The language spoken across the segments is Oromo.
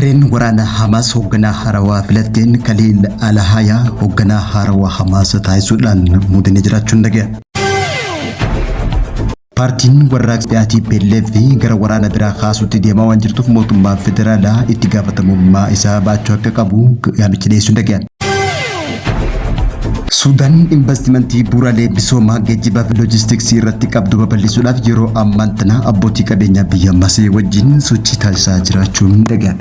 Gareen waraana Hamaas hoogganaa haarawaa filatteen Kaliil Alhayaa hoogganaa haarawaa Hamaas taasisuudhaan muudanii jiraachuun dhaga'ame. Paartiin warraaqsa TPLF gara waraana biraa kaasuutti deemaa waan jirtuuf mootummaan federaalaa itti gaafatamummaa isaa baachuu akka qabu yaamicha dhiyeessuun dhaga'ame. Suudaan investimentii bu'uuraalee misoomaa, geejjibaa fi loojistiksii irratti qabdu babal'isuudhaaf yeroo ammaan tana abbootii qabeenyaa biyya Masrii wajjin sochii taasisaa jiraachuun dhaga'ame.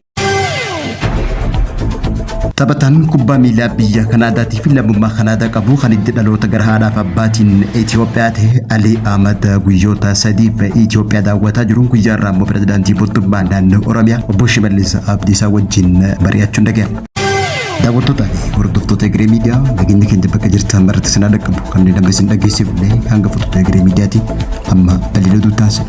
Taphataan kubbaa miilaa biyya Kanaadaatii fi lammummaa Kanaadaa qabu kan itti dhaloota gara haadhaaf abbaatiin Itoophiyaa ta'e Alii Ahmad guyyoota 3f Itoophiyaa daawwataa jiruun guyyaa irraa immoo pirezidaantii mootummaa naannoo Oromiyaa obbo Shimallis Abdiisaa wajjin mari'achuun dhaga'ame. Daawwattootaa fi hordoftoota Egeree Miidiyaa, nageenya keenya bakka jirtan maratti isin haa dhaqqabu. Kanneen amma isin dhageessifne hanga fotoota Egeree Miidiyaati. Amma bal'ina oduu taasisa.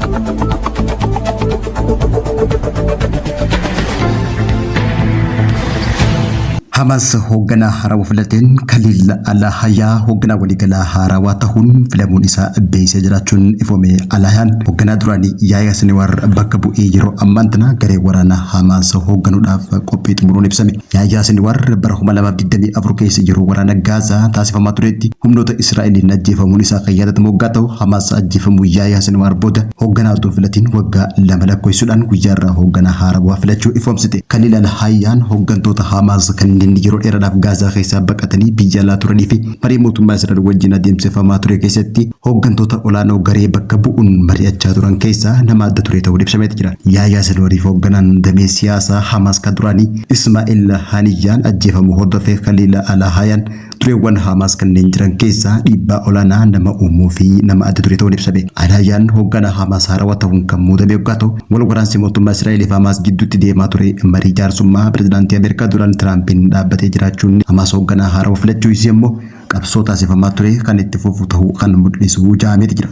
Hamaas hoogganaa haarawaa filateen Kaliil Alhayaa hoogganaa waliigalaa haarawaa tahuun filamuun isaa beeksisee jiraachuun ifoome. Alhayaan hoogganaa duraanii Yaayaa Siniwaar bakka bu'ee yeroo ammaan tana garee waraanaa Hamaas hoogganuudhaaf qophii xumuruun ibsame. Yaayaa Siniwaar bara 2024 keessa yeroo waraana Gaazaa taasifamaa turetti humnoota Israa'eliin ajjeefamuun isaa kan yaadatamu waggaa ta'u, Hamaas ajjeefamuu Yaayaa Siniwaar booda hoogganaa otoo filatiin waggaa 2 lakkoofsisuudhaan guyyaa irraa hoogganaa haarawaa filachuu ifoomsite. Kaliil Al-Hayyaan hooggantoota Hamaas kanneen yeroo dheeraadhaaf Gaazaa keessaa baqatanii biyya alaa turanii fi marii mootummaa Israa'el wajjin adeemsifamaa ture keessatti hooggantoota olaanoo garee bakka bu'uun mari'achaa turan keessaa nama adda ture ta'uun ibsameeti jira. Yaayaa Sinwaariif hoogganaan damee siyaasaa Hamaas kan duraanii Ismaa'il Haniyyaan ajjeefamuu hordofee Kaliil Al-Hayyaan dureewwan Hamaas kanneen jiran keessaa dhiibbaa olaanaa nama uumuu fi nama adda ture ta'uun ibsame. Al-Hayyaan hoogganaa Hamaas haarawaa ta'uun kan muudame yoggaa ta'u, wal waraansi mootummaa Israa'el fi Hamaas gidduutti deemaa ture marii jaarsummaa pirezidaantii Ameerikaa Doonaald Tiraampiin dhaabbatee jiraachuun Hamaas hoogganaa haarawaa filachuu isii immoo qabsoo taasifamaa ture kan itti fufu ta'uu kan mul'isu ja'ameeti jira.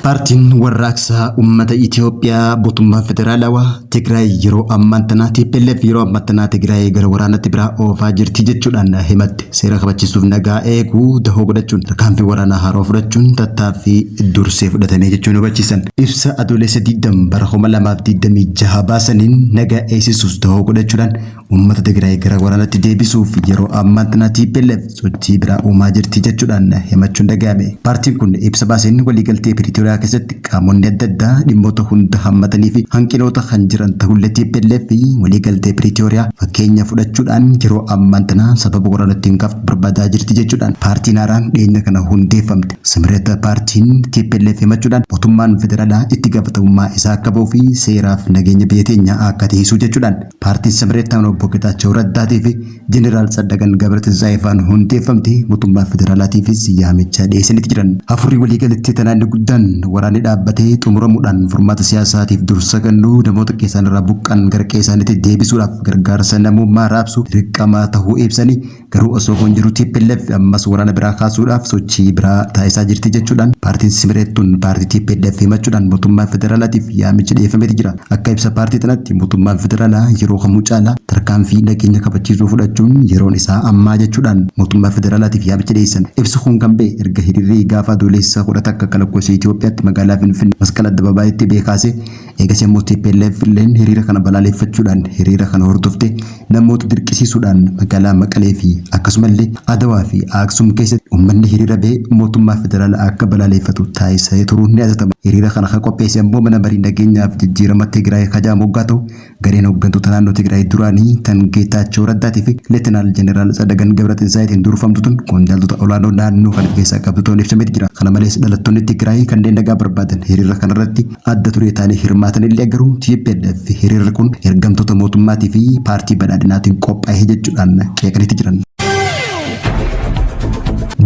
Paartiin Warraaqsa Uummata Itoophiyaa mootummaan federaalawaa Tigraay yeroo ammaan tanaa TPLF yeroo ammaan tanaa Tigraay gara waraanatti biraa oofaa jirti jechuudhaan himatte. Seera kabachiisuuf nagaa eeguu dahoo godhachuun tarkaanfii waraanaa haaraa fudhachuun tattaaffii dursee fudhatamee jechuun hubachiisan. Ibsa Adoolessa 20 bara 2026 baasaniin nagaa eegsisuus dahoo godhachuudhaan uummata Tigraay gara waraanatti deebisuuf yeroo ammaan tana TPLF sochii biraa uumaa jirti jechuudhaan himachuun dhaga'ame. Paartiin kun ibsa baaseen waliigaltee Piriitooriyaa keessatti qaamonni adda addaa dhimmoota hunda hammatanii fi hanqinoota kan jiran ta'ullee TPLF waliigaltee Piriitooriyaa fakkeenya fudhachuudhaan yeroo ammaan tana sababa waraanatti hin kaaftu barbaadaa jirti jechuudhaan paartiin haaraan dhiyeenya kana hundeeffamte Simireet paartiin TPLF himachuudhaan mootummaan federaalaa itti gaafatamummaa isaa akka ba'uu fi seeraaf nageenya biyya teenyaa akka tiisu jechuudhaan paartiin Samireet ta'an obbo Getaachoo Raddaatii fi Jeneraal Tsaddagan Gabratinsaa'ee faan hundeeffamte mootummaa federaalaatiifis yaamicha dhiyeessaniiti jiran. Hafuurri waliigaltee tanaa inni guddaan waraanni dhaabbatee xumuramuudhaan furmaata siyaasaatiif dursa kennuu, namoota qe'ee isaaniirraa buqqa'an gara qe'ee isaaniitti deebisuudhaaf gargaarsa namummaa raabsuu dirqama tahuu ibsanii, garuu osoo kun jiru TPLF ammas waraana biraa kaasuudhaaf sochii biraa taasisaa jirti jechuudhaan paartiin Simireet tun paartii TPLF himachuudhaan mootummaa federaalaatiif yaamicha dhiyeeffameeti jira. Akka ibsa paartii tanatti mootummaan federaalaa yeroo kamuu caalaa tarkaanfii nageenya kabachiisuu fudhachuun yeroon isaa ammaa jechuudhaan mootummaa federaalaatiif yaamicha dhiyeessan. Ibsi kun kan ba'e erga hiriirri gaafa Adoolessa 11 akka lakkoofsa Itoophiyaatti magaalaa Finfinnee Masqal Addababaayitti ba'e kaasee eegas immoo TPLF illeen hiriira kana balaaleffachuudhaan hiriira kana hordofte namoota dirqisiisuudhaan magaalaa Maqalee fi akkasumallee Adawaa fi Aksum keessatti uummanni hiriira ba'ee mootummaa federaalaa akka balaaleffatu taasisee turuun ni yaadatama. Hiriira kana kan qopheesse ammoo mana marii nageenyaaf jijjiirama Tigraay kajaamu hoggaa ta'u, gareen hooggantoota naannoo Tigraay duraanii tan Geetaachoo Raddaatii fi Leetenaal Jeneraal Tsadagan Gabratinsaa'eetiin durfamtu tun qondaaltota olaanoo naannoo kana keessaa qabdu ta'uun ibsameeti jira. Kana malees dhalattoonni Tigraay kanneen nagaa barbaadan hiriira kanarratti adda duree ta'anii hirmaatanillee garuu TPLF hiriirri kun ergamtoota mootummaatii fi paartii badhaadhinaatiin qophaa'e jechuudhaan qeeqaniiti jiran.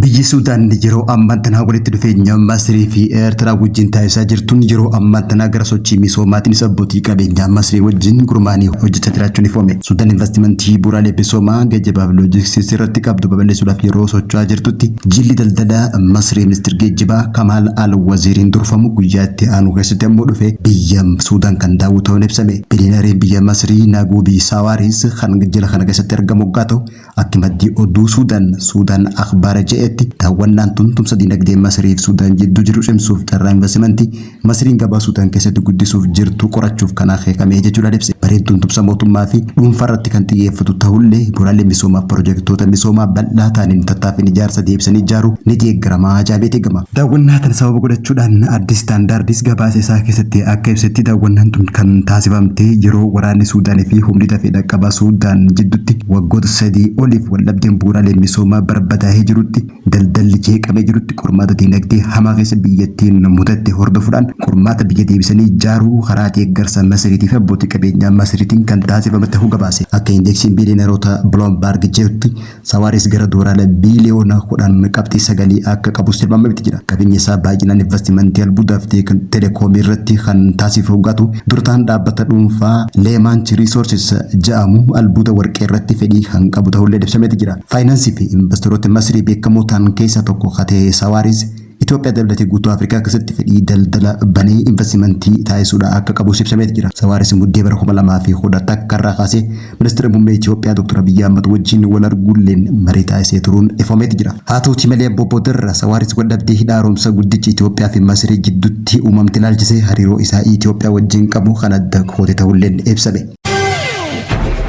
Biyyi Suudaan yeroo ammaan tanaa walitti dhufeenya Masrii fi Eertiraa wajjin taasisaa jirtuun yeroo ammaan tanaa gara sochii misoomaatiinis abbootii qabeenyaa Masrii wajjin gurmaa'anii hojjechaa jiraachuun ifoome. Suudaan investimentii bu'uuraalee misoomaa, geejjibaa fi loojistiksii irratti qabdu babal'isuudhaaf yeroo socho'aa jirtutti jilli daldalaa Masrii ministeera geejjibaa Kamaal Al Waziiriin durfamu guyyaa itti aanu keessatti ammoo dhufe biyya Suudaan kan daawwatu ta'uun ibsame. Biliyoonariin biyya Masrii Naguubii Saawaariis kan jila kana keessatti argamu waggaa ta'u, akka maddii oduu Suudaan Suudaan Akhbaara jedhetti daawwannaan tun tumsa dinagdee Masrii fi Suudaan jidduu jiru cimsuuf carraa investimentii Masriin gabaa Suudaan keessatti guddisuuf jirtu qorachuuf kan akeekame jechuudhaan ibse. Bareedduun tumsa mootummaa fi dhuunfaa irratti kan xiyyeeffatu ta'ullee bu'uuraalee misoomaaf pirojektoota misoomaa bal'aa ta'aniin tattaaffiin ijaarsa deebisanii ijaaruu ni deeggaramaa jedhamee eegama. Daawwannaa tana sababa godhachuudhaan Addis Standardis gabaasa isaa keessatti akka ibsetti, daawwannaan tun kan taasifamte yeroo waraanni Suudaanii fi humni dafee dhaqqabaa Suudaan jidduutti waggoota 3 oliif waldhabdeen bu'uuraalee misoomaa barbadaa'ee jirutti, daldalli jeeqamee jirutti, qormaata diinagdee hamaa keessa biyyattiin mudatte hordofuudhaan qormaata biyya deebisanii ijaaruu karaa deeggarsa Masiriitii fi abbootii qabeenyaa Masiriitiin kan taasifame ta'uu gabaase. Akka indeeksiin biiliyoneroota Bloomberg jedhutti, Sawaaris gara doolaara biiliyoona 10.9 akka qabus tilmaamameeti jira. Qabeenya isaa baay'inaan investimentii albuudaa fi telekoomii irratti kan taasifamu hoggaatu, durataan dhaabbata dhuunfaa Leemaanch Resources jedhamu albuuda warqee irratti fedhii kan qabu ta'ullee ibsameeti jira. Faayinaansii fi investoroota Masrii beekamoo ta'an keessaa tokko kan ta'e Sawaaris, Itoophiyaa dabalatee guutuu Afrikaa keessatti fedhii daldala banee investimentii taasisuudha akka qabus ibsameeti jira. Sawaaris muddee bara 2011 irraa kaasee ministeera muummee Itoophiyaa Dr. Abiyyi Ahmad wajjin wal arguulleen marii taasisee turuun ifameeti jira. Haa ta'uti malee boodarra Sawaaris waldhabdee hidha haaromsa guddichi Itoophiyaa fi Masrii jidduutti uumamte ilaalchisee hariiroo isaa Itoophiyaa wajjin qabu kan adda koote ta'ulleen ibsame.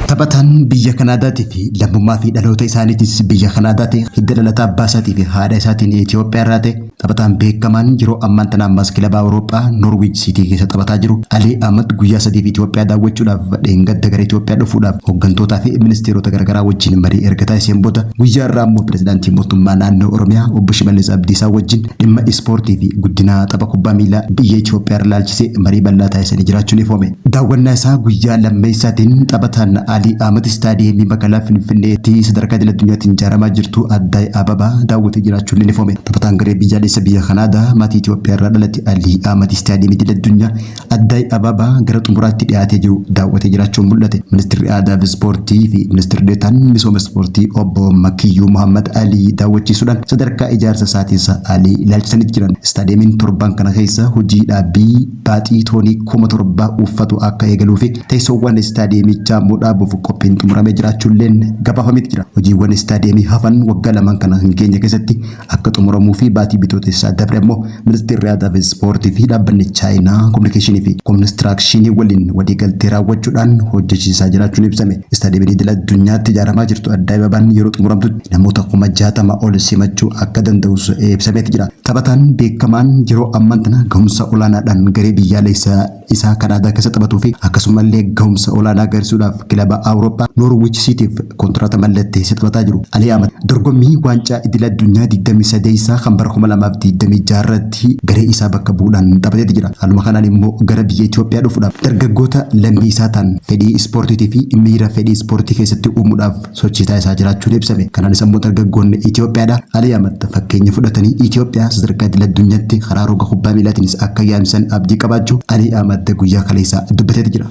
Taphataan biyya Kanaadaatii fi lammummaa fi dhaloota isaaniitis biyya Kanaadaati, hidda dhalataa abbaa isaatii fi haadha isaatiin Itoophiyaa irraa ta'e, taphataan beekamaan yeroo ammaan tana ammas kilaba Awurooppaa Norwich City keessa taphataa jiru Alii Ahmad, guyyaa 3f Itoophiyaa daawwachuudhaaf dheengadda gara Itoophiyaa dhufuudhaaf hooggantootaa fi ministeerota garaagaraa wajjin marii erga taasiseen booda, guyyaa irraa immoo pirezidaantii mootummaa naannoo Oromiyaa obbo Shimallis Abdiisaa wajjin dhimma ispoortii fi guddina tapha kubbaa miilaa biyya Itoophiyaa irra ilaalchisee marii bal'aa taasisanii jiraachuun ifoome. Daawwannaa isaa guyyaa lammeessaatiin taphataan Alii Ahmad istaadiyeemii magaalaa Finfinneetti sadarkaa idil addunyaatiin ijaaramaa jirtu Addaay Ababaa daawwatee jiraachuun ni ifoome. Taphataan garee biyyaalessa biyya Kanaadaa maatii Itoophiyaa irraa dhalate Alii Ahmad istaadiyeemii idil addunyaa Addaay Ababaa gara xumuraatti dhiyaatee jiru daawwatee jiraachuun mul'ate. Ministeerri Aadaa fi Ispoortii fi Ministeerri Deetaan Misooma Ispoortii obbo Makiyyuu Muhammad Alii daawwachiisuudhaan sadarkaa ijaarsa isaatiis Alii ilaalchisanii jiran. Istaadiyeemiin torban kana keessa hojii dhaabbii baaxii toonii 7,000 uffatu akka eegaluu fi teessoowwan istaadiyeemichaa immoo dhaabuuf qophiin xumuramee jiraachuulleen gabaafameeti jira. Hojiiwwan istaadiyeemii hafan waggaa 2n kana hin geenye keessatti akka xumuramuu fi baatii bitootessaa dabre immoo ministeerri aadaa fi ispoortii fi dhaabbanni Chaayinaa kominikeeshinii fi koonistiraakishinii waliin waliigaltee raawwachuudhaan hojjechiisaa jiraachuun ibsame. Istaadiyeemiin idil addunyaatti ijaaramaa jirtu Addaay Ababaan yeroo xumuramtutti namoota 60,000 ol simachuu akka danda'us ibsameeti jira. Taphataan beekamaan yeroo ammaan tana gahumsa olaanaadhaan garee biyyaalessaa isaa Kanaadaa keessa taphatuu fi akkasumallee gahumsa olaanaa agarsiisuudhaaf kilaba Awurooppaa Norwich Cityf kontiraata mallatteessee taphataa jiru Alii Ahmad, dorgommii waancaa idil addunyaa 23 kan bara 2026 irratti garee isaa bakka bu'uudhaan taphateeti jira. Haaluma kanaan immoo gara biyya Itoophiyaa dhufuudhaaf dargaggoota lammii isaa ta'an fedhii ispoortiitii fi miira fedhii ispoortii keessatti uumuudhaaf sochii taasisaa jiraachuun ibsame. Kanaanis immoo dargaggoonni Itoophiyaadha Alii Ahmad fakkeenya fudhatanii Itoophiyaa sadarkaa idil addunyaatti karaa roga kubbaa miilaatiinis akka yaamsan abdii qabaachuu Alii Ahmad guyyaa kaleessaa dubbateeti jira.